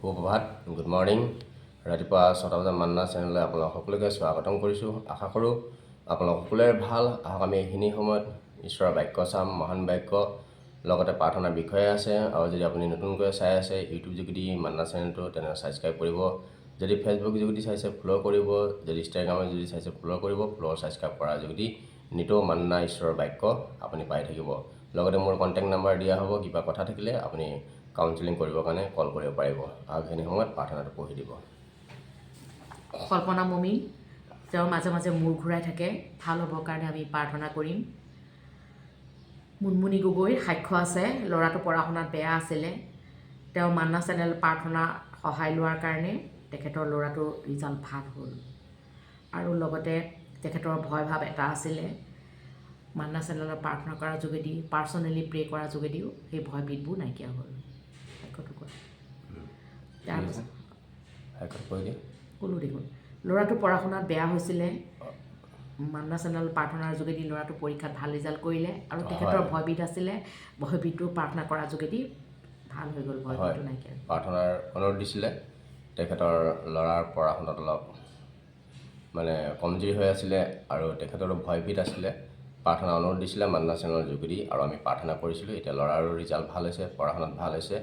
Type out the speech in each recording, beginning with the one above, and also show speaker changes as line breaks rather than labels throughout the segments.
সুপ্ৰভাত, good morning. ৰাতিপুৱা 6টা বজাত মান্না চেনেললৈ আপোনালোক সকলোকে স্বাগতম কৰিছোঁ। আশা কৰোঁ আপোনালোক সকলোৰে ভাল। আহক, আমি এইখিনি সময়ত ঈশ্বৰৰ বাক্য চাম, মহান বাক্য, লগতে প্ৰাৰ্থনাৰ বিষয়ে আছে। আৰু যদি আপুনি নতুনকৈ চাই আছে ইউটিউব যোগেদি মান্না চেনেলটো, তেনেহ'লে ছাবস্ক্ৰাইব কৰিব। যদি ফেচবুক যোগেদি চাইছে, ফ'ল' কৰিব। যদি ইনষ্টাগ্ৰামত যদি চাইছে, ফ'ল' কৰিব। ফ'ল', ছাবস্ক্ৰাইব কৰাৰ যোগেদি নিতৌ মান্না ঈশ্বৰৰ বাক্য আপুনি পাই থাকিব। লগতে মোৰ কণ্টেক্ট নাম্বাৰ দিয়া হ'ব। কিবা কথা থাকিলে আপুনি কাউন্সিলিং কৰিবৰ কাৰণে কল কৰিব পাৰিব। আৰু সেইখিনি সময়ত প্ৰাৰ্থনাটো পঢ়ি দিব।
কল্পনা মমিন, তেওঁ মাজে মাজে মূৰ ঘূৰাই থাকে, ভাল হ'বৰ কাৰণে আমি প্ৰাৰ্থনা কৰিম। মুনমুনি গগৈৰ সাক্ষ্য আছে। ল'ৰাটো পঢ়া শুনাত বেয়া আছিলে। তেওঁ মান্না চেনেল প্ৰাৰ্থনা সহায় লোৱাৰ কাৰণে তেখেতৰ ল'ৰাটোৰ ৰিজাল্ট ভাল হ'ল। আৰু লগতে তেখেতৰ ভয় ভাৱ এটা আছিলে, মান্না চেনেলৰ প্ৰাৰ্থনা কৰাৰ যোগেদি, পাৰ্চনেলি প্ৰে কৰাৰ যোগেদিও সেই ভয়ভীতবোৰ নাইকিয়া হ'ল। সাক্ষ্যটো কোৱা। তাৰপাছত
সাক্ষ্যটো কৈ দিয়ে।
ক'লোঁ দেখোন, ল'ৰাটো পঢ়া শুনাত বেয়া হৈছিলে, মান্না চেনেল প্ৰাৰ্থনাৰ যোগেদি ল'ৰাটো পৰীক্ষাত ভাল ৰিজাল্ট কৰিলে। আৰু তেখেতৰ ভয়ভীত আছিলে, ভয়ভীতটো প্ৰাৰ্থনা কৰাৰ যোগেদি ভাল হৈ গ'ল, ভয়ভীতটো নাইকিয়া হ'ল।
প্ৰাৰ্থনাৰ অনুৰোধ দিছিলে। তেখেতৰ ল'ৰাৰ পঢ়া শুনাত অলপ মানে কমজুৰি হৈ আছিলে আৰু তেখেতৰো ভয়ভীত আছিলে। প্ৰাৰ্থনা অনুৰোধ দিছিলে মান্না চেনেলৰ যোগেদি আৰু আমি প্ৰাৰ্থনা কৰিছিলোঁ। এতিয়া ল'ৰাৰো ৰিজাল্ট ভাল হৈছে, পঢ়া শুনাত ভাল হৈছে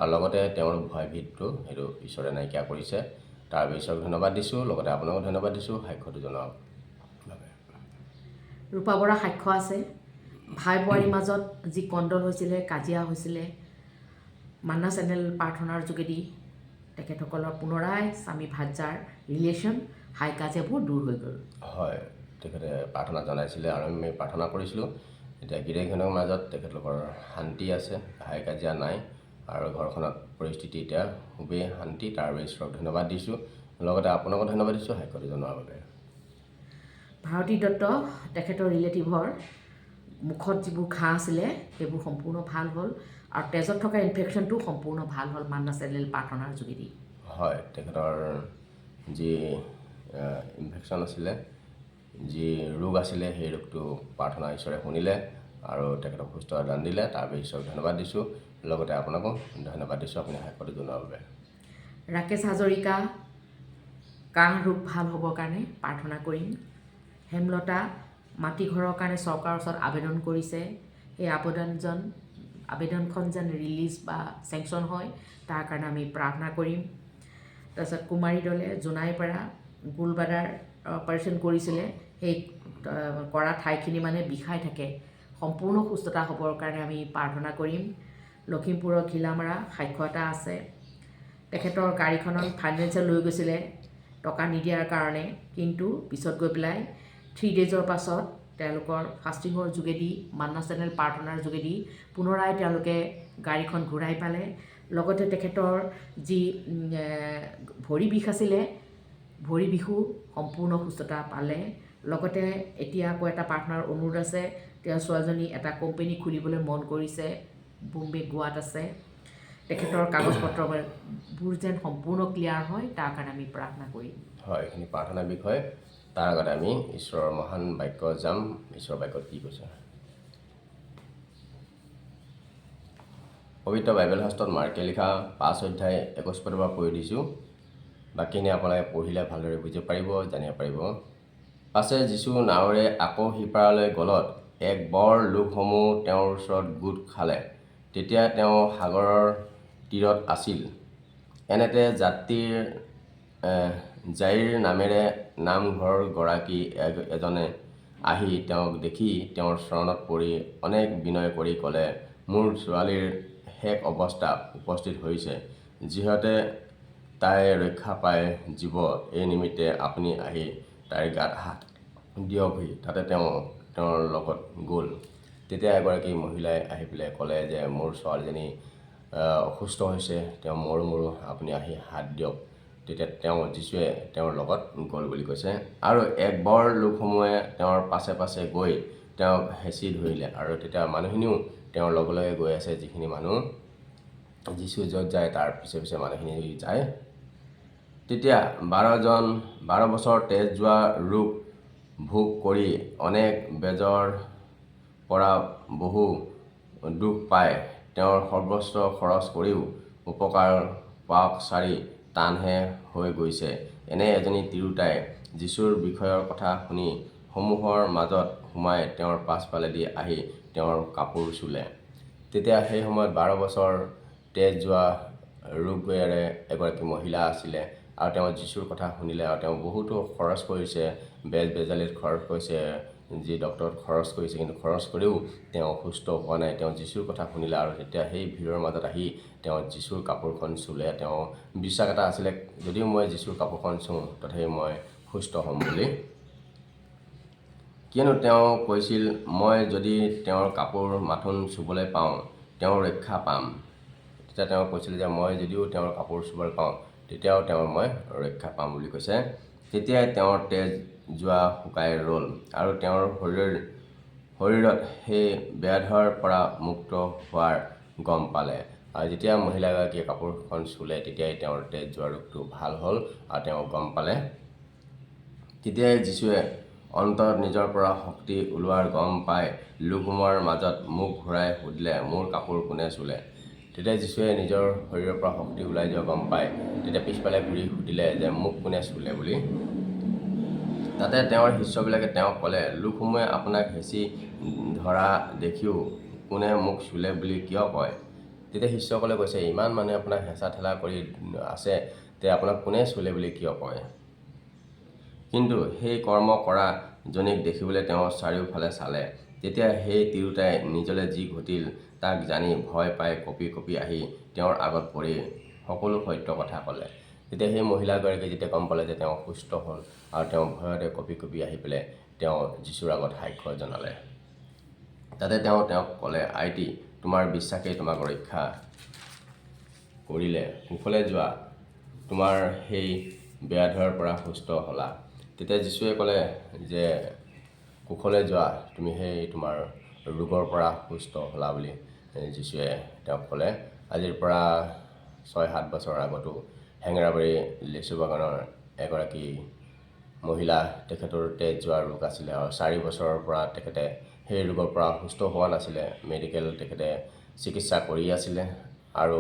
আৰু লগতে তেওঁৰ ভয়ভীতটো সেইটো ঈশ্বৰে নাইকিয়া কৰিছে। তাৰ বাবে ঈশ্বৰক ধন্যবাদ দিছোঁ, লগতে আপোনাকো ধন্যবাদ দিছোঁ সাক্ষ্যটো জনোৱাৰ বাবে।
ৰূপা বৰা সাক্ষ্য আছে। ভাই বোৱাৰীৰ মাজত যি কন্দল হৈছিলে, কাজিয়া হৈছিলে, মান্না চেনেল প্ৰাৰ্থনাৰ যোগেদি তেখেতসকলৰ পুনৰাই স্বামী ভাৰ্যাৰ ৰিলেশ্যন, হাই কাজিয়াবোৰ দূৰ হৈ গ'ল।
হয়, তেখেতে প্ৰাৰ্থনা জনাইছিলে আৰু আমি প্ৰাৰ্থনা কৰিছিলোঁ। এতিয়া গিৰিয়েক মাজত তেখেতলোকৰ শান্তি আছে, হাই কাজিয়া নাই আৰু ঘৰখনত পৰিস্থিতি এতিয়া খুবেই শান্তি। তাৰ বাবে ঈশ্বৰক ধন্যবাদ দিছোঁ, লগতে আপোনাকো ধন্যবাদ দিছোঁ সাক্ষ্যটো জনোৱাৰ বাবে।
ভাৰতী দত্ত, তেখেতৰ ৰিলেটিভৰ মুখত যিবোৰ ঘাঁ আছিলে, সেইবোৰ সম্পূৰ্ণ ভাল হ'ল আৰু তেজত থকা ইনফেকশ্যনটো সম্পূৰ্ণ ভাল হ'ল মান্না চেনেল প্ৰাৰ্থনাৰ যোগেদি।
হয়, তেখেতৰ যি ইনফেকশ্যন আছিলে, যি ৰোগ আছিলে, সেই ৰোগটো প্ৰাৰ্থনা ঈশ্বৰে শুনিলে আৰু তেখেতক সুস্থ দান দিলে। তাৰ বাবে ঈশ্বৰক ধন্যবাদ দিছোঁ, লগতে আপোনাকো ধন্যবাদ দিছোঁ আপুনি সাক্ষ্যটো জনোৱাৰ বাবে।
ৰাকেশ হাজৰিকা, কাহ ৰোগ ভাল হ'বৰ কাৰণে প্ৰাৰ্থনা কৰিম। হেমলতা, মাটি ঘৰৰ কাৰণে চৰকাৰৰ ওচৰত আবেদন কৰিছে। সেই আবেদনখন যেন ৰিলিজ বা চেংচন হয়, তাৰ কাৰণে আমি প্ৰাৰ্থনা কৰিম। তাৰপিছত কুমাৰী দলে, জোনাইপাৰা, গ'লব্লাডাৰ অপাৰেশ্যন কৰিছিলে। সেই কৰা ঠাইখিনি মানে বিষাই থাকে, সম্পূৰ্ণ সুস্থতা হ'বৰ কাৰণে আমি প্ৰাৰ্থনা কৰিম। লখিমপুৰৰ ঘিলামৰা সাক্ষ্য এটা আছে। তেখেতৰ গাড়ীখনত ফাইনেন্সে লৈ গৈছিলে টকা নিদিয়াৰ কাৰণে, কিন্তু পিছত গৈ পেলাই 3 ডেইজৰ পাছত তেওঁলোকৰ ফাষ্টিঙৰ যোগেদি, মান্না চেনেল প্ৰাৰ্থনাৰ যোগেদি পুনৰাই তেওঁলোকে গাড়ীখন ঘূৰাই পালে। লগতে তেখেতৰ যি ভৰি বিষ আছিলে, ভৰি বিষো সম্পূৰ্ণ সুস্থতা পালে। লগতে এতিয়া আকৌ এটা প্ৰাৰ্থনাৰ অনুৰোধ আছে। তেওঁৰ ছোৱালীজনী এটা কোম্পেনী খুলিবলৈ মন কৰিছে, বোম্বে গোৱাত আছে। তেখেতৰ কাগজ পত্ৰবোৰ যেন সম্পূৰ্ণ ক্লিয়াৰ হয়, তাৰ কাৰণে আমি প্ৰাৰ্থনা কৰিম।
হয়, এইখিনি প্ৰাৰ্থনাৰ বিষয়। তাৰ আগতে আমি ঈশ্বৰৰ মহান বাক্য যাম। ঈশ্বৰৰ বাক্যত কি কৈছে? পবিত্ৰ বাইবেল শাস্ত্ৰত মাৰ্কে লিখা 5 অধ্যায় 21 পদৰ পৰা পঢ়ি দিছোঁ। বাকীখিনি আপোনালোকে পঢ়িলে ভালদৰে বুজিব পাৰিব, জানিব পাৰিব। পাছে যীশু নাৱেৰে আকৌ সিপাৰলৈ গ'লত এক বৰ লোকসমূহ তেওঁৰ ওচৰত গোট খালে। তেতিয়া তেওঁ সাগৰৰ তীৰত আছিল। এনেতে যায়ীৰ নামেৰে নামঘৰৰ গৰাকী এজনে আহি তেওঁক দেখি তেওঁৰ চৰণত পৰি অনেক বিনয় কৰি ক'লে, "মোৰ ছোৱালীৰ শেষ অৱস্থা উপস্থিত হৈছে। যিহেতু তাই ৰক্ষা পাই জীব, এই নিমিত্তে আপুনি আহি তাইৰ গাত হাত দিয়কহি।" তাতে তেওঁ তেওঁৰ লগত গ'ল। তেতিয়া এগৰাকী মহিলাই আহি পেলাই ক'লে যে মোৰ ছোৱালীজনী অসুস্থ হৈছে, তেওঁ মৰো মৰো, আপুনি আহি হাত দিয়ক। তেতিয়া তেওঁ যীশুৱে তেওঁৰ লগত গ'ল বুলি কৈছে। আৰু এক বৰ লোকসমূহে তেওঁৰ পাছে পাছে গৈ তেওঁক হেঁচি ধৰিলে। আৰু তেতিয়া মানুহখিনিও তেওঁৰ লগে লগে গৈ আছে। যিখিনি মানুহ যীশু য'ত যায়, তাৰ পিছে পিছে মানুহখিনি যায়। তেতিয়া 12 বছৰ তেজ যোৱা ৰোগ ভোগ কৰি, অনেক বেজৰ পৰা বহু দুখ পাই, তেওঁৰ সৰ্বস্ব খৰচ কৰিও উপকাৰ পাওক চাৰি টানহে হৈ গৈছে। এনে এজনী তিৰোতাই যীচুৰ বিষয়ৰ কথা শুনি সমূহৰ মাজত সোমাই তেওঁৰ পাছফালেদি আহি তেওঁৰ কাপোৰ চুলে। তেতিয়া সেই সময়ত 12 বছৰ তেজ যোৱা ৰোগেৰে এগৰাকী মহিলা আছিলে আৰু তেওঁ যীচুৰ কথা শুনিলে আৰু তেওঁ বহুতো খৰচ কৰিছে, বেজ বেজালিত খৰচ কৰিছে, যি ডক্তৰত খৰচ কৰিছে, কিন্তু খৰচ কৰিও তেওঁ সুস্থ হোৱা নাই। তেওঁ যীচুৰ কথা শুনিলে আৰু তেতিয়া সেই ভিৰৰ মাজত আহি তেওঁ যীচুৰ কাপোৰখন চুলে। তেওঁ বিশ্বাস এটা আছিলে, যদিও মই যীচুৰ কাপোৰখন চুওঁ, তথাপি মই সুস্থ হ'ম বুলি। কিয়নো তেওঁ কৈছিল, মই যদি তেওঁৰ কাপোৰ মাথোন চুবলৈ পাওঁ, তেওঁ ৰক্ষা পাম। তেতিয়া তেওঁ কৈছিল যে মই যদিও তেওঁৰ কাপোৰ চুবলৈ পাওঁ, তেতিয়াও তেওঁৰ মই ৰক্ষা পাম বুলি কৈছে। তেতিয়াই তেওঁৰ তেজ যোৱা শুকাই ৰ'ল আৰু তেওঁৰ শৰীৰত সেই ব্যাধৰ পৰা মুক্ত হোৱাৰ গম পালে। আৰু যেতিয়া মহিলাগৰাকীয়ে কাপোৰখন চুলে, তেতিয়াই তেওঁৰ তেজ যোৱা ৰোগটো ভাল হ'ল আৰু তেওঁ গম পালে। তেতিয়াই যীচুৱে অন্তৰত নিজৰ পৰা শক্তি ওলোৱাৰ গম পাই লোকসমূহৰ মাজত মুখ ঘূৰাই সুধিলে, মোৰ কাপোৰ কোনে চুলে? তেতিয়া যীচুৱে নিজৰ শৰীৰৰ পৰা শক্তি ওলাই যোৱা গম পাই তেতিয়া পিছফালে ঘূৰি সুধিলে যে মোক কোনে চুলে বুলি। তাতে তেওঁৰ শিষ্যবিলাকে তেওঁক ক'লে, লোকসমূহে আপোনাক হেঁচি ধৰা দেখিও কোনে মোক চুলে বুলি কিয় কয়? তেতিয়া শিষ্যসকলে কৈছে, ইমান মানুহে আপোনাক হেঁচা ঠেলা কৰি আছে তে আপোনাক কোনে চুলে বুলি কিয় কয়? কিন্তু সেই কৰ্ম কৰা জনীক দেখিবলৈ তেওঁ চাৰিওফালে চালে। তেতিয়া সেই তিৰোতাই নিজলৈ যি ঘটিল তাক জানি ভয় পাই কঁপি কঁপি আহি তেওঁৰ আগত পৰি সকলো সত্য কথা ক'লে। তেতিয়া সেই মহিলাগৰাকীয়ে যেতিয়া গম পালে যে তেওঁ সুস্থ হ'ল আৰু তেওঁ ভয়তে কঁপি কঁপি আহি পেলাই তেওঁ যীচুৰ আগত সাক্ষ্য জনালে। তাতে তেওঁ তেওঁক ক'লে, IT, তোমাৰ বিশ্বাসেই তোমাক ৰক্ষা কৰিলে, কুশলে যোৱা, তোমাৰ সেই ব্যাধৰ পৰা সুস্থ হ'লা। তেতিয়া যীচুৱে ক'লে যে কুশলে যোৱা, তুমি সেই তোমাৰ ৰোগৰ পৰা সুস্থ হ'লা বুলি যীচুৱে তেওঁক ক'লে। আজিৰ পৰা 6-7 বছৰৰ আগতো হেঙেৰাবাৰী লেচু বাগানৰ এগৰাকী মহিলা, তেখেতৰ তেজ যোৱা ৰোগ আছিলে আৰু 4 বছৰৰ পৰা তেখেতে সেই ৰোগৰ পৰা সুস্থ হোৱা নাছিলে। মেডিকেল তেখেতে চিকিৎসা কৰি আছিলে আৰু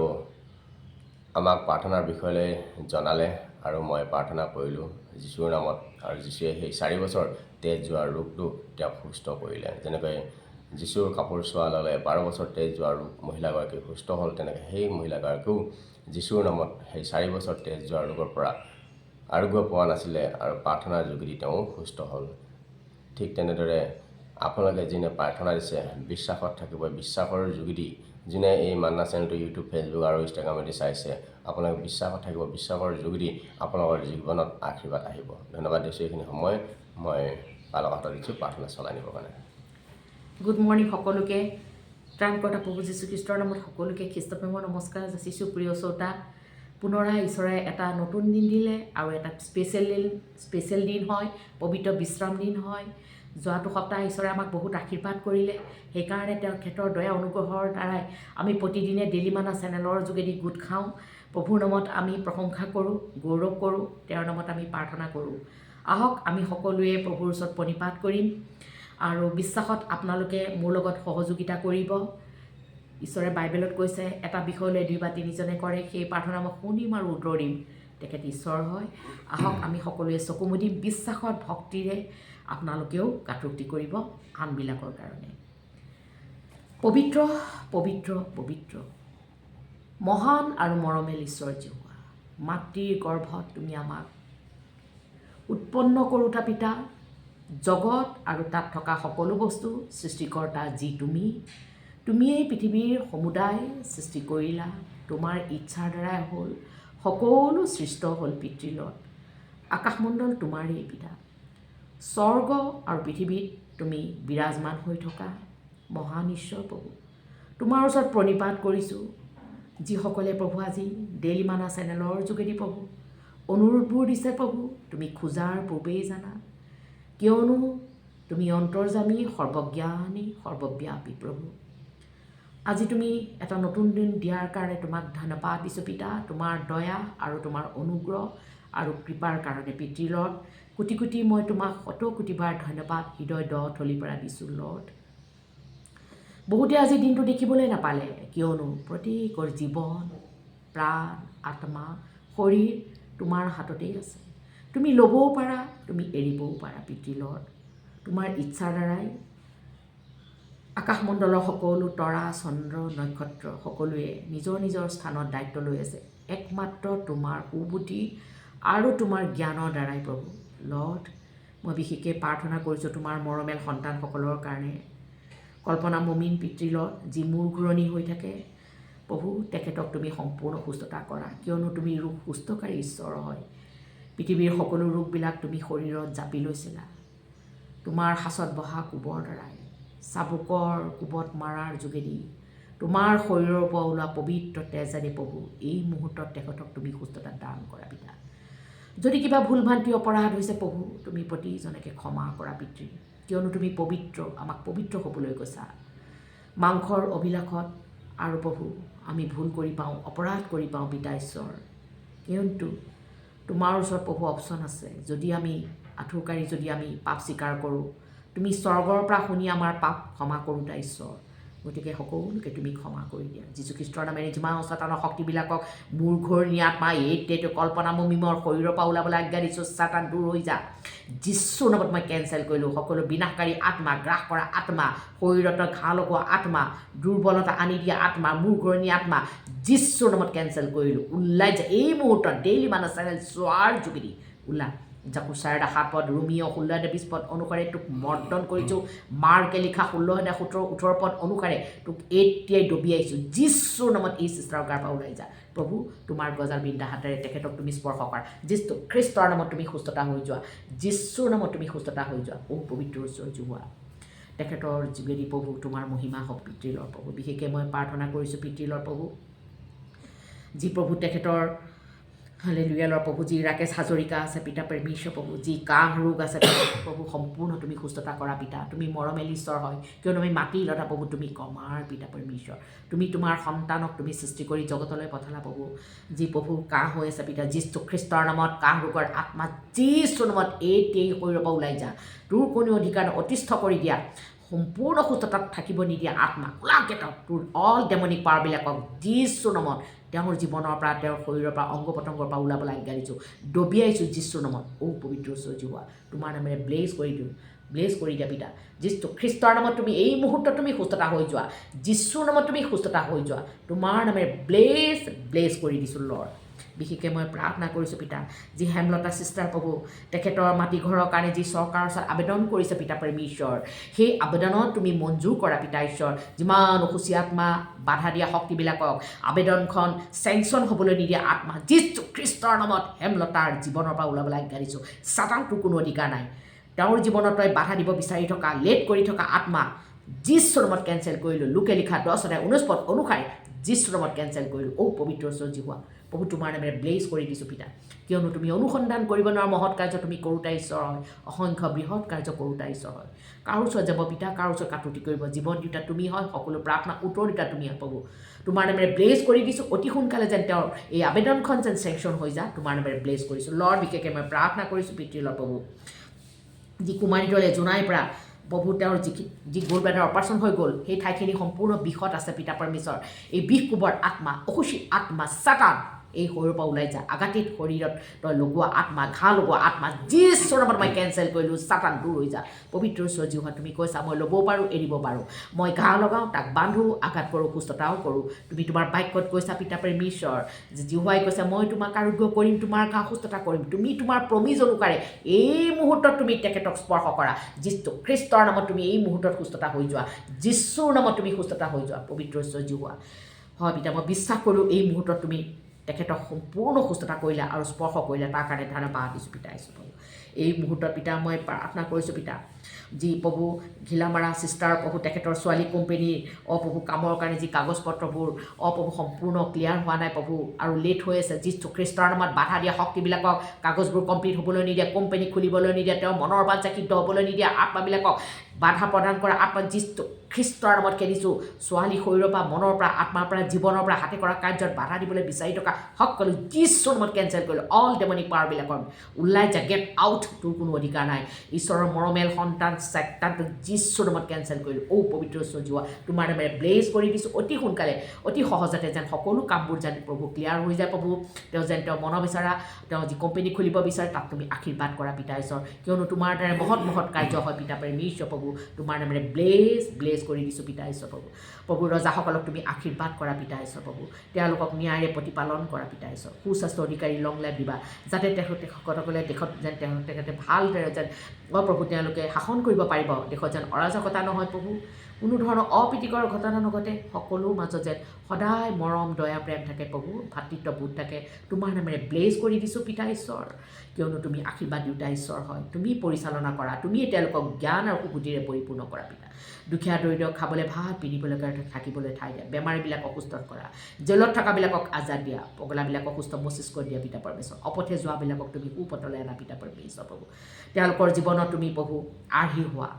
আমাক প্ৰাৰ্থনাৰ বিষয়লৈ জনালে আৰু মই প্ৰাৰ্থনা কৰিলোঁ যীচুৰ নামত আৰু যীচুৱে সেই 4 বছৰ তেজ যোৱা ৰোগটো তেওঁক সুস্থ কৰিলে। যেনেকৈ যীচুৰ কাপোৰ চোৱাৰ লগে 12 বছৰ তেজ যোৱা ৰোগ মহিলাগৰাকী সুস্থ হ'ল, তেনেকৈ সেই মহিলাগৰাকীও যীচুৰ নামত সেই 4 বছৰ তেজ যোৱা ৰোগৰ পৰা আৰোগ্য পোৱা নাছিলে আৰু প্ৰাৰ্থনাৰ যোগেদি তেওঁ সুস্থ হ'ল। ঠিক তেনেদৰে আপোনালোকে যোনে প্ৰাৰ্থনা দিছে, বিশ্বাসত থাকিব। বিশ্বাসৰ যোগেদি যোনে এই মান্না চেনেলটো ইউটিউব, ফেচবুক আৰু ইনষ্টাগ্ৰামেদি চাইছে, আপোনালোকে বিশ্বাসত থাকিব। বিশ্বাসৰ যোগেদি আপোনালোকৰ জীৱনত আশীৰ্বাদ আহিব। ধন্যবাদ দিছোঁ। এইখিনি সময় মই পালক হাতত দিছোঁ প্ৰাৰ্থনা চলাই নিবৰ কাৰণে।
গুড মৰ্ণিং সকলোকে। ত্ৰাণকৰ্তা প্ৰভু যীশুখ্ৰীষ্টৰ নামত সকলোকে খ্ৰীষ্টপ্ৰেমৰ নমস্কাৰ যাচিছোঁ। প্ৰিয় শ্ৰোতা, পুনৰাই ঈশ্বৰে এটা নতুন দিন দিলে আৰু এটা স্পেচিয়েল দিন হয়, পবিত্ৰ বিশ্ৰাম দিন হয়। যোৱাটো সপ্তাহ ঈশ্বৰে আমাক বহুত আশীৰ্বাদ কৰিলে। সেইকাৰণে তেওঁৰ ক্ষেত্ৰৰ দয়া অনুগ্ৰহৰ দ্বাৰাই আমি প্ৰতিদিনে ডেইলি মানা চেনেলৰ যোগেদি গোট খাওঁ। প্ৰভুৰ নামত আমি প্ৰশংসা কৰোঁ, গৌৰৱ কৰোঁ, তেওঁৰ নামত আমি প্ৰাৰ্থনা কৰোঁ। আহক, আমি সকলোৱে প্ৰভুৰ ওচৰত প্ৰণিপাত কৰিম আৰু বিশ্বাসত আপোনালোকে মোৰ লগত সহযোগিতা কৰিব। ঈশ্বৰে বাইবেলত কৈছে, এটা বিষয় লৈ দুই বা তিনিজনে কৰে, সেই প্ৰাৰ্থনা মই শুনিম আৰু উত্তৰ দিম। তেখেত ঈশ্বৰ হয়। আহক, আমি সকলোৱে চকু মুদিম। বিশ্বাসত ভক্তিৰে আপোনালোকেও কাকুতি কৰিব আনবিলাকৰ কাৰণে। পবিত্ৰ, পবিত্ৰ, পবিত্ৰ, মহান আৰু মৰমীয়াল ঈশ্বৰ যিহোৱা, মাতৃৰ গৰ্ভত তুমি আমাক উৎপন্ন কৰোঁতা পিতা, জগত আৰু তাত থকা সকলো বস্তু সৃষ্টিকৰ্তা যি তুমি, তুমিয়েই পৃথিৱীৰ সমুদায় সৃষ্টি কৰিলা। তোমাৰ ইচ্ছাৰ দ্বাৰাই হ'ল, সকলো সৃষ্ট হ'ল। পিতৃলত আকাশমণ্ডল তোমাৰেই পিতা। স্বৰ্গ আৰু পৃথিৱীত তুমি বিৰাজমান হৈ থকা মহান ঈশ্বৰ প্ৰভু, তোমাৰ ওচৰত প্ৰণিপাত কৰিছোঁ। যিসকলে প্ৰভু আজি ডেইলি মানা চেনেলৰ যোগেদি প্ৰভু অনুৰোধবোৰ দিছে, প্ৰভু তুমি খোজাৰ পূৰ্বেই জানা, কিয়নো তুমি অন্তৰ্যামী, সৰ্বজ্ঞানী, সৰ্বব্যাপী প্ৰভু। আজি তুমি এটা নতুন দিন দিয়াৰ কাৰণে তোমাক ধন্যবাদ দিছোঁ পিতা, তোমাৰ দয়া আৰু তোমাৰ অনুগ্ৰহ আৰু কৃপাৰ কাৰণে। পিতৃ লৰ্ড, কোটি কোটি মই তোমাক শত কোটিবাৰ ধন্যবাদ হৃদয় দ থলিৰ পৰা দিছোঁ লৰ্ড। বহুতে আজি দিনটো দেখিবলৈ নাপালে, কিয়নো প্ৰত্যেকৰ জীৱন, প্ৰাণ, আত্মা, শৰীৰ তোমাৰ হাততেই আছে। তুমি ল'বও পাৰা, তুমি এৰিবও পাৰা পিতৃ লৰ্ড। তোমাৰ ইচ্ছাৰ দ্বাৰাই আকাশমণ্ডলৰ সকলো তৰা, চন্দ্ৰ, নক্ষত্ৰ সকলোৱে নিজৰ নিজৰ স্থানত দায়িত্ব লৈ আছে, একমাত্ৰ তোমাৰ সুবুদ্ধি আৰু তোমাৰ জ্ঞানৰ দ্বাৰাই প্ৰভু। লৰ্ড, মই বিশেষকৈ প্ৰাৰ্থনা কৰিছোঁ তোমাৰ মৰমীয়াল সন্তানসকলৰ কাৰণে। কল্পনা মমিন পিতৃ লৰ্ড, যি মূৰ ঘূৰণি হৈ থাকে প্ৰভু, তেখেতক তুমি সম্পূৰ্ণ সুস্থতা কৰা, কিয়নো তুমি ৰোগ সুস্থকাৰী ঈশ্বৰ হয়। পৃথিৱীৰ সকলো ৰোগবিলাক তুমি শৰীৰত জাপি লৈছিলা তোমাৰ সাঁচত বহা কোবৰ দ্বাৰাই, চাবুকৰ কোবত মাৰাৰ যোগেদি তোমাৰ শৰীৰৰ পৰা ওলোৱা পবিত্ৰ তেজেৰে প্ৰভু, এই মুহূৰ্তত তেখেতক তুমি সুস্থতা দান কৰা পিতা। যদি কিবা ভুল ভ্ৰান্তি অপৰাধ হৈছে প্ৰভু, তুমি প্ৰতিজনকে ক্ষমা কৰা পিতৃ, কিয়নো তুমি পবিত্ৰ, আমাক পবিত্ৰ হ'বলৈ কৈছা। মাংসৰ অভিলাষত আৰু প্ৰভু আমি ভুল কৰি পাওঁ, অপৰাধ কৰি পাওঁ পিতা ঈশ্বৰ, কিন্তু তোমাৰ ওচৰত প্ৰভু অপশ্যন আছে। যদি আমি আঁঠুকাঢ়ি যদি আমি পাপ স্বীকাৰ কৰোঁ, তুমি স্বৰ্গৰ পৰা শুনি আমাৰ পাপ ক্ষমা কৰোঁতা ঈশ্বৰ। গতিকে সকলোকে তুমি ক্ষমা কৰি দিয়া যীশুখ্ৰীষ্টৰ নামেৰে। যিমান চাতানৰ শক্তিবিলাকক মূৰ ঘূৰণি আত্মা, এই তেটো কল্পনা মমিমৰ শৰীৰৰ পৰা ওলাবলৈ আজ্ঞা দিছোঁ। চাতান, দূৰ হৈ যা। যীশুৰ নামত মই কেঞ্চেল কৰিলোঁ সকলো বিনাশকাৰী আত্মা, গ্ৰাস কৰা আত্মা, শৰীৰত ঘাঁ লগোৱা আত্মা, দুৰ্বলতা আনি দিয়া আত্মা, মূৰ ঘূৰণি আত্মা, যীশুৰ নামত কেঞ্চেল কৰিলোঁ। ওলাই যা এই মুহূৰ্তত, ডেইলি মানুহ চেনেল চোৱাৰ যোগেদি ওলা। যাকো 4:7 পদ, ৰোমিঅ 16:20 পদ অনুসাৰে তোক মৰ্দন কৰিছোঁ। মাৰ্কে লিখা 16:17 18 পদ অনুসাৰে তোক এতিয়াই দবিয়াইছোঁ। যীশুৰ নামত এই চিষ্টাৰৰ গাৰ পৰা ওলাই যা। প্ৰভু, তোমাৰ গজাল বিন্ধা হাতেৰে তেখেতক তুমি স্পৰ্শ কৰা। যীশু খ্ৰীষ্টৰ নামত তুমি সুস্থতা হৈ যোৱা। যীশুৰ নামত তুমি সুস্থতা হৈ যোৱা। অ' পবিত্ৰ ঈশ্বৰ যিহোৱা, তেখেতৰ যোগেদি প্ৰভু তোমাৰ মহিমা হওক পিতৃলৰ প্ৰভু। বিশেষকৈ মই প্ৰাৰ্থনা কৰিছোঁ পিতৃলৰ প্ৰভু, যি প্ৰভু তেখেতৰ, হালেলুয়ালৰ প্ৰভু, যি ৰাকেশ হাজৰিকা আছে পিতা পৰমেশ্বৰ প্ৰভু, যি কাহ ৰোগ আছে প্ৰভু, সম্পূৰ্ণ তুমি সুস্থতা কৰা পিতা। তুমি মৰমেলি ঈশ্বৰ হয়, কিয়নো আমি মাটিৰ লতা প্ৰভু, তুমি কমাৰ পিতা পৰমেশ্বৰ। তুমি তোমাৰ সন্তানক তুমি সৃষ্টি কৰি জগতলৈ পঠালা প্ৰভু। যি প্ৰভু কাহ হৈ আছে পিতা, যীশু খ্ৰীষ্টৰ নামত কাহ ৰোগৰ আত্মা যীশুৰ নামত এই শৰীৰৰ পৰা ওলাই যা। তোৰ কোনো অধিকাৰ নাই, অতিষ্ঠ কৰি দিয়া, সম্পূৰ্ণ সুস্থতাত থাকিব নিদিয়া আত্মা ওলা, গেট আউট। তোৰ অল ডেমনিক পাৱাৰবিলাকক যীশুৰ নামত তেওঁৰ জীৱনৰ পৰা, তেওঁৰ শৰীৰৰ পৰা, অংগ প্ৰত্যংগৰ পৰা ওলাবলৈ আজ্ঞা দিছোঁ, দবিয়াইছোঁ যীশুৰ নামত। অ' পবিত্ৰ ঈশ্বৰ যিহোৱা, তোমাৰ নামেৰে ব্লেছ কৰি দিওঁ, ব্লেছ কৰি দিয়া পিতা। যীশু খ্ৰীষ্টৰ নামত তুমি এই মুহূৰ্তত তুমি সুস্থতা হৈ যোৱা। যীশুৰ নামত তুমি সুস্থতা হৈ যোৱা। তোমাৰ নামেৰে ব্লেছ ব্লেছ কৰি দিছোঁ লৰ্ড। বিশেষকৈ মই প্ৰাৰ্থনা কৰিছোঁ পিতা, যি হেমলতা চিষ্টাৰ প্ৰভু, তেখেতৰ মাটি ঘৰৰ কাৰণে যি চৰকাৰৰ ওচৰত আবেদন কৰিছে পিতা পৰমেশ্বৰ, সেই আবেদনত তুমি মঞ্জুৰ কৰা পিতা ঈশ্বৰ। যিমান অশুচি আত্মা, বাধা দিয়া শক্তিবিলাকক, আবেদনখন চেংচন হ'বলৈ নিদিয়া আত্মা, যীশু খ্ৰীষ্টৰ নামত হেমলতাৰ জীৱনৰ পৰা ওলাবলৈ আজ্ঞা দিছোঁ। চাতানটোৰ কোনো অধিকাৰ নাই। তেওঁৰ জীৱনত তই বাধা দিব বিচাৰি থকা, লেট কৰি থকা আত্মা, যীশুৰ নামত কেঞ্চেল কৰিলোঁ। লোকে লিখা 10 অধ্যায় 19 পদ অনুসাৰে যীশুৰ নামত কেঞ্চেল কৰিলোঁ। অ' পবিত্ৰ ঈশ্বৰ যিহোৱা প্ৰভু, তোমাৰ নামেৰে ব্লেছ কৰি দিছোঁ পিতা, কিয়নো তুমি অনুসন্ধান কৰিব নোৱাৰা মহৎ কাৰ্য তুমি কৰোঁতা ঈশ্বৰ হয়, অসংখ্য বৃহৎ কাৰ্য কৰোঁতা ঈশ্বৰ হয়। কাৰ ওচৰত যাব পিতা? কাৰ ওচৰত কাকুতি কৰিব? জীৱন দিওঁতা তুমি হয়, সকলো প্ৰাৰ্থনা উত্তৰ দিওঁতা তুমি হয় প্ৰভু। তোমাৰ নামেৰে ব্লেছ কৰি দিছোঁ, অতি সোনকালে যেন তেওঁৰ এই আবেদনখন যেন চেংচন হৈ যায়, তোমাৰ নামেৰে ব্লেছ কৰিছোঁ লৰ্ড। বিশেষকৈ মই প্ৰাৰ্থনা কৰিছোঁ পিতৃ লৰ্ড প্ৰভু, যি কুমাৰী দলে জোনাইৰ পৰা প্ৰভু, তেওঁৰ যি গ'ল্ড ব্লাডাৰ অপাৰেশ্যন হৈ গ'ল, সেই ঠাইখিনি সম্পূৰ্ণ বিষত আছে পিতা পৰমেশ্বৰ। এই বিষ কোবৰ আত্মা, অসুচী আত্মা, চাতান, এই শৰীৰৰ পৰা ওলাই যা। আঘাতিত শৰীৰত তই লগোৱা আত্মা, ঘাঁ লগোৱা আত্মা, যীশুৰ নামত মই কেঞ্চেল কৰিলোঁ। চাতান, দূৰ হৈ যা। পবিত্ৰ ঈশ্বৰ যিহোৱা, তুমি কৈছা, মই ল'বও পাৰোঁ, এৰিব পাৰোঁ। মই ঘাঁ লগাওঁ, তাক বান্ধো, আঘাত কৰোঁ, সুস্থতাও কৰোঁ। তুমি তোমাৰ বাক্যত কৈছা পিতা পৰমেশ্বৰ, যে যিহোৱাই কৈছে, মই তোমাক আৰোগ্য কৰিম, তোমাৰ ঘাঁ সুস্থতা কৰিম। তুমি তোমাৰ প্ৰমিজ অনুসাৰে এই মুহূৰ্তত তুমি তেখেতক স্পৰ্শ কৰা। যীশু খ্ৰীষ্টৰ নামত তুমি এই মুহূৰ্তত সুস্থতা হৈ যোৱা। যীশুৰ নামত তুমি সুস্থতা হৈ যোৱা। পবিত্ৰ ঈশ্বৰ যিহোৱা হয় পিতা, মই বিশ্বাস কৰোঁ এই মুহূৰ্তত তুমি তেখেতক সম্পূৰ্ণ সুস্থতা কৰিলা আৰু স্পৰ্শ কৰিলা, তাৰ কাৰণে ধন্যবাদ দিছোঁ পিতা ঈশ্বৰ প্ৰভু। এই মুহূৰ্তত পিতা মই প্ৰাৰ্থনা কৰিছোঁ পিতা, যি প্ৰভু ঘিলামাৰা চিষ্টাৰ প্ৰভু, তেখেতৰ ছোৱালী কোম্পেনীৰ প্ৰভু কামৰ কাৰণে যি কাগজ পত্ৰবোৰ প্ৰভু সম্পূৰ্ণ ক্লিয়াৰ হোৱা নাই প্ৰভু আৰু লেট হৈ আছে, যীশু খ্ৰীষ্টৰ নামত বাধা দিয়া শক্তিবিলাকক, কাগজবোৰ কমপ্লিট হ'বলৈ নিদিয়া, কোম্পেনী খুলিবলৈ নিদিয়া, তেওঁৰ মনৰ বাঞ্ছা সিদ্ধ হ'বলৈ নিদিয়া আত্মাবিলাকক, বাধা প্ৰদান কৰা আত্মা, যীশু খ্ৰীষ্টৰ নামত খেদিছোঁ। ছোৱালী শৰীৰৰ পৰা, মনৰ পৰা, আত্মাৰ পৰা, জীৱনৰ পৰা হাতে কৰা কাৰ্যত বাধা দিবলৈ বিচাৰি থকা সকলো যীশুৰ নামত কেঞ্চেল কৰিলোঁ। অল ডেমনিক পাৱাৰবিলাকৰ ওলাই যা, গেট আউট, তোৰ কোনো অধিকাৰ নাই। ঈশ্বৰৰ মৰমেল সন্তান চেতানটোক যীশুৰ নামত কেঞ্চেল কৰিলোঁ। অ' পবিত্ৰ যিহোৱা, তোমাৰ নামেৰে ব্লেছ কৰি দিছোঁ। অতি সোনকালে, অতি সহজতে যেন সকলো কামবোৰ যেন প্ৰভু ক্লিয়াৰ হৈ যায় প্ৰভু। তেওঁ যেন তেওঁ মনৰ বিচৰা, তেওঁ যি কোম্পেনী খুলিব বিচাৰে তাক তুমি আশীৰ্বাদ কৰা পিতা ঈশ্বৰ, কিয়নো তোমাৰ দ্বাৰা মহৎ মহৎ কাৰ্য হয় পিতা পৰমেশ্বৰ প্ৰভু। তোমাৰ নামেৰে ব্লেছ ব্লেছ কৰি দিছোঁ পিতা ঈশ্বৰ প্ৰভু। প্ৰভু, ৰজাসকলক তুমি আশীৰ্বাদ কৰা পিতা ঈশ্বৰ প্ৰভু। তেওঁলোকক ন্যায়েৰে প্ৰতিপালন কৰা পিতা ঈশ্বৰ। সুস্বাস্থ্য অধিকাৰী, লং লাইফ দিবা, যাতে তেখেতসকলে দেশত যেন তেখেতে ভালদৰে যেন অ প্ৰভু তেওঁলোকে শাসন কৰিব পাৰিব। দেশত যেন অৰাজকতা নহয় প্ৰভু, কোনো ধৰণৰ অপ্ৰীতিকৰ ঘটনা নঘটে। সকলো মাজত যেন সদায় মৰম, দয়া, প্ৰেম থাকে প্ৰভু, ভাতৃত্ববোধ থাকে। তোমাৰ নামেৰে ব্লেছ কৰি দিছোঁ পিতা ঈশ্বৰ, কিয়নো তুমি আশীৰ্বাদ দিওঁতা ঈশ্বৰ হয়। তুমি পৰিচালনা কৰা, তুমিয়ে তেওঁলোকক জ্ঞান আৰু সুবুদ্ধিৰে পৰিপূৰ্ণ কৰা পিতা। দুখীয়া দৰিদ্ৰক খাবলৈ ভাত, পিন্ধিবলৈ কাৰণে, থাকিবলৈ ঠাই দিয়া, বেমাৰীবিলাক অসুস্থ কৰা, জেলত থকাবিলাকক আজাদ দিয়া, পগলাবিলাকক সুস্থ মস্তিষ্ক দিয়া পিতা পৰমেশ্বৰ। অপথে যোৱাবিলাকক তুমি সুপথলৈ আনা পিতা পৰমেশ্বৰ প্ৰভু। তেওঁলোকৰ জীৱনত তুমি প্ৰভু আৰ্হি হোৱা,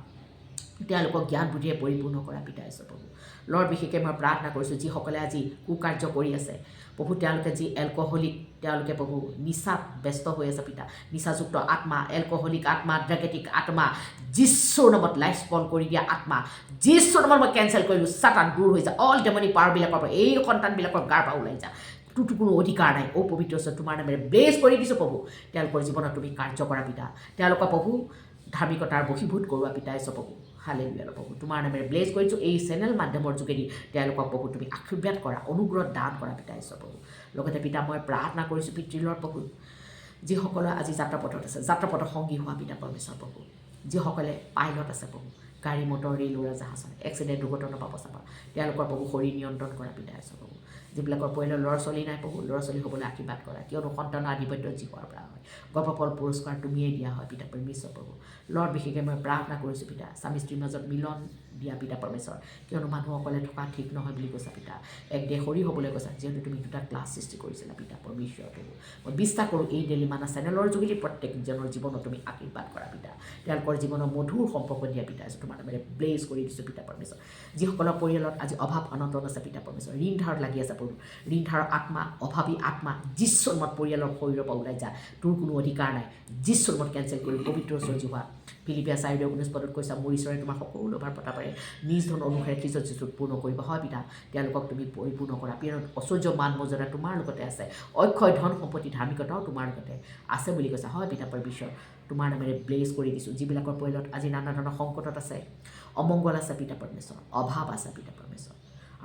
তেওঁলোকক জ্ঞান বুদ্ধিৰে পৰিপূৰ্ণ কৰা পিতা ঈশ্বৰ প্ৰভু। লৰ্ড, বিশেষকৈ মই প্ৰাৰ্থনা কৰিছোঁ, যিসকলে আজি কুকাৰ্য কৰি আছে প্ৰভু, তেওঁলোকে যি এলকহলিক, তেওঁলোকে প্ৰভু নিচাত ব্যস্ত হৈ আছে পিতা। নিচাযুক্ত আত্মা, এলকহলিক আত্মা, ড্ৰাগেটিক আত্মা, যীশুৰ নামত লাইফ স্পইল কৰি দিয়া আত্মা, যীশুৰ নামত মই কেঞ্চেল কৰিলোঁ। চাতান দূৰ হৈ যা। অল ডেমনিক পাৱাৰবিলাকৰ পৰা এই সন্তানবিলাকৰ গাৰ পৰা ওলাই যা, তোৰতো কোনো অধিকাৰ নাই। অ' পবিত্ৰ ঈশ্বৰ, তোমাৰ নামেৰে ব্লেছ কৰি দিছোঁ প্ৰভু। তেওঁলোকৰ জীৱনত তুমি কাৰ্য কৰা পিতা। তেওঁলোকৰ প্ৰভু ধাৰ্মিকতাৰ বশীভূত কৰোৱা পিতা ঈশ্বৰ প্ৰভু। হালেলুয়া প্ৰভু, তোমাৰ নামেৰে ব্লেছ কৰিছোঁ। এই চেনেল মাধ্যমৰ যোগেদি তেওঁলোকক প্ৰভু তুমি আশীৰ্বাদ কৰা, অনুগ্ৰহ দান কৰা পিতা ঈশ্বৰ প্ৰভু। লগতে পিতা, মই প্ৰাৰ্থনা কৰিছোঁ পিতৃলৰ প্ৰভু, যিসকলে আজি যাত্ৰাপথত আছে, যাত্ৰাপথৰ সংগী হোৱা পিতা পৰমেশ্বৰ প্ৰভু। যিসকলে পাইলট আছে প্ৰভু, গাড়ী মটৰ, ৰেল, উৰাজাহাজ, এক্সিডেণ্ট দুৰ্ঘটনাৰ পৰা বচাবা। তেওঁলোকৰ প্ৰভু শৰীৰ নিয়ন্ত্ৰণ কৰা পিতা ঈশ্বৰ প্ৰভু। যিবিলাকৰ পৰিয়ালৰ ল'ৰা ছোৱালী নাই প্ৰভু, ল'ৰা ছোৱালী হ'বলৈ আশীৰ্বাদ কৰা, কিয়নো সন্তানৰ আধিপত্য যিহোৱাৰ পৰা হয়, গৰ্ভফল পুৰস্কাৰ তুমিয়েই দিয়া হয় পিতা পৰমেশ্বৰ প্ৰভু। লৰ্ড, বিশেষকৈ মই প্ৰাৰ্থনা কৰিছোঁ পিতা, স্বামী স্ত্ৰীৰ মাজত মিলন দিয়া পিতা পৰমেশ্বৰ, কিয়নো মানুহ অকলে থকা ঠিক নহয় বুলি কৈছা পিতা। এক দেহ শৰীৰ হ'বলৈ কৈছা, যিহেতু তুমি দুটা ক্লাছ সৃষ্টি কৰিছিলা পিতা পৰমেশ্বৰ প্ৰভু। মই বিশ্বাস কৰোঁ, এই ডেইলি মানা চেনেলৰ যোগেদি প্ৰত্যেকজনৰ জীৱনত তুমি আশীৰ্বাদ কৰা পিতা। তেওঁলোকৰ জীৱনৰ মধুৰ সম্পৰ্ক দিয়া পিতা। তোমাৰ নামেৰে ব্লেছ কৰি দিছোঁ পিতা পৰমেশ্বৰ। যিসকলৰ পৰিয়ালত আজি অভাৱ অনটন আছে পিতা পৰমেশ্বৰ, ঋণ ধাৰত লাগি আছে প্ৰভু, ঋণ ধাৰৰ আত্মা, অভাৱী আত্মা, যীশুৰ নামত পৰিয়ালৰ শৰীৰৰ পৰা ওলাই যা, তোৰ কোনো অধিকাৰ নাই। যীশুৰ নামত কেঞ্চেল কৰি। পবিত্ৰ যিহোৱা, ফিলিপিয়া 4:19 পদত কৈছা, মোৰ ঈশ্বৰে তোমাৰ সকলো ভাৰ প্ৰতাপেৰে নিজ ধন অনুসাৰে খ্ৰীষ্ট যীশুত পূৰ্ণ কৰিব। হয় পিতা, তেওঁলোকক তুমি পৰিপূৰ্ণ কৰা। পিতা, ঐশ্বৰ্য মান মৰ্যাদা তোমাৰ লগতে আছে, অক্ষয় ধন সম্পত্তি ধাৰ্মিকতাও তোমাৰ লগতে আছে বুলি কৈছা। হয় পিতা পৰমেশ্বৰ, তোমাৰ নামেৰে ব্লেছ কৰি দিছোঁ। যিবিলাকৰ পৰিয়ালত আজি নানা ধৰণৰ সংকটত আছে, অমংগল আছে পিতা পৰমেশ্বৰ, অভাৱ আছে পিতা পৰমেশ্বৰ,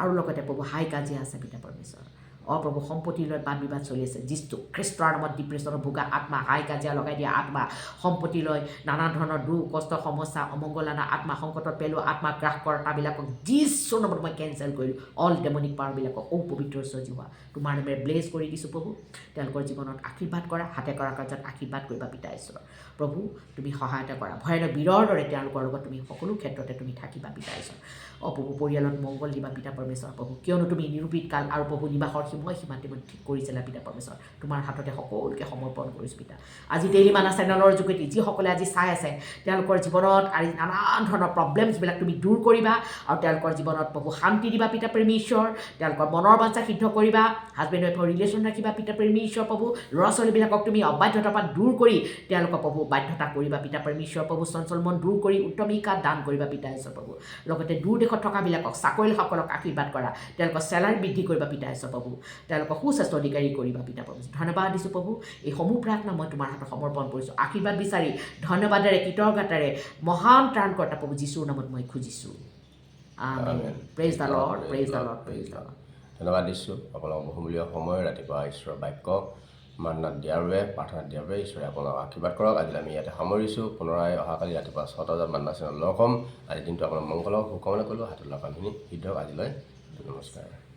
আৰু লগতে প্ৰভু হাই কাজিয়া আছে পিতা পৰমেশ্বৰ, অ প্ৰভু সম্পত্তি লৈ বাদ বিবাদ চলি আছে, যীশু খ্ৰীষ্টৰ নামত ডিপ্ৰেশ্যনত ভোগা আত্মা, হাই কাজিয়া লগাই দিয়া আত্মা, সম্পত্তি লৈ নানা ধৰণৰ দুখ কষ্ট সমস্যা অমংগল আনা আত্মা, সংকটত পেলোৱা আত্মা, গ্ৰাস কৰ্তাবিলাকক যীশুৰ নামত মই কেঞ্চেল কৰিলোঁ। অল ডেমনিক পাৱাৰবিলাকক অ' পবিত্ৰ যিহোৱা, তোমাৰ নামেৰে ব্লেছ কৰি দিছোঁ প্ৰভু। তেওঁলোকৰ জীৱনত আশীৰ্বাদ কৰা, হাতে কৰা কাৰ্যত আশীৰ্বাদ কৰিবা পিতা ঈশ্বৰ প্ৰভু। তুমি সহায়তা কৰা, ভয়ানক বীৰৰ দৰে তেওঁলোকৰ লগত তুমি সকলো ক্ষেত্ৰতে তুমি থাকিবা পিতা ঈশ্বৰ। অ প্ৰভু, পৰিয়ালত মংগল দিবা পিতা পৰমেশ্বৰ প্ৰভু, কিয়নো তুমি নিৰূপিত কাল আৰু প্ৰভু নিবাসৰ সীময় সীমা তুমি ঠিক কৰিছিলা পিতা পৰমেশ্বৰ। তোমাৰ হাততে সকলোকে সমৰ্পণ কৰিছোঁ পিতা। আজি ডেইলি মানা চেনেলৰ যোগেদি যিসকলে আজি চাই আছে, তেওঁলোকৰ জীৱনত আজি নানান ধৰণৰ প্ৰব্লেমছবিলাক তুমি দূৰ কৰিবা আৰু তেওঁলোকৰ জীৱনত প্ৰভু শান্তি দিবা পিতা পৰমেশ্বৰ। তেওঁলোকৰ মনৰ বাঞ্ছা সিদ্ধ কৰিবা, হাজবেণ্ড ৱাইফৰ ৰিলেশ্যন ৰাখিবা পিতা পৰমেশ্বৰ প্ৰভু। ল'ৰা ছোৱালীবিলাকক তুমি অবাধ্যতাৰ পৰা দূৰ কৰি তেওঁলোকক প্ৰভু বাধ্যতা কৰিবা পিতা পৰমেশ্বৰ প্ৰভু। চঞ্চল মন দূৰ কৰি উত্তম শিক্ষা দান কৰিবা পিতা ঈশ্বৰ প্ৰভু। লগতে দূৰ দেশত থকাবিলাকক, চাকৰিয়ালসকলক আশীৰ্বাদ কৰা, তেওঁলোকৰ চেলাৰী বৃদ্ধি কৰিবা পিতা ঈশ্বৰ প্ৰভু। তেওঁলোকক সুস্বাস্থ্য অধিকাৰী কৰিবা পিতা প্ৰভু। ধন্যবাদ দিছোঁ প্ৰভু। এই সমূহ প্ৰাৰ্থনা মই তোমাৰ হাতত সমৰ্পণ কৰিছোঁ আশীৰ্বাদ বিচাৰি, ধন্যবাদেৰে, কৃতজ্ঞতাৰে, মহান ত্ৰাণকৰ্তা প্ৰভু যীশুৰ নামত মই খুজিছোঁ, আমেন। Praise the Lord, praise the Lord, praise the Lord.
ধন্যবাদ দিছোঁ আপোনালোক বহুমূলীয় সময় ৰাতিপুৱা ঈশ্বৰৰ বাক্য মান্নাত দিয়াৰ বাবে, প্ৰাৰ্থনাত দিয়াৰ বাবে। ঈশ্বৰে আপোনালোকক আশীৰ্বাদ কৰক। আজিলৈ আমি ইয়াতে সামৰিছোঁ। পুনৰাই অহাকালি ৰাতিপুৱা 6টা বজাত মান্না চেনেলত লগ হ'ম। আজি দিনটো আপোনাৰ মংগল হওক, শুভকামনা কৰিলোঁ। হাতত লোৱা কামখিনি সিদ্ধ হওক। আজিলৈ নমস্কাৰ।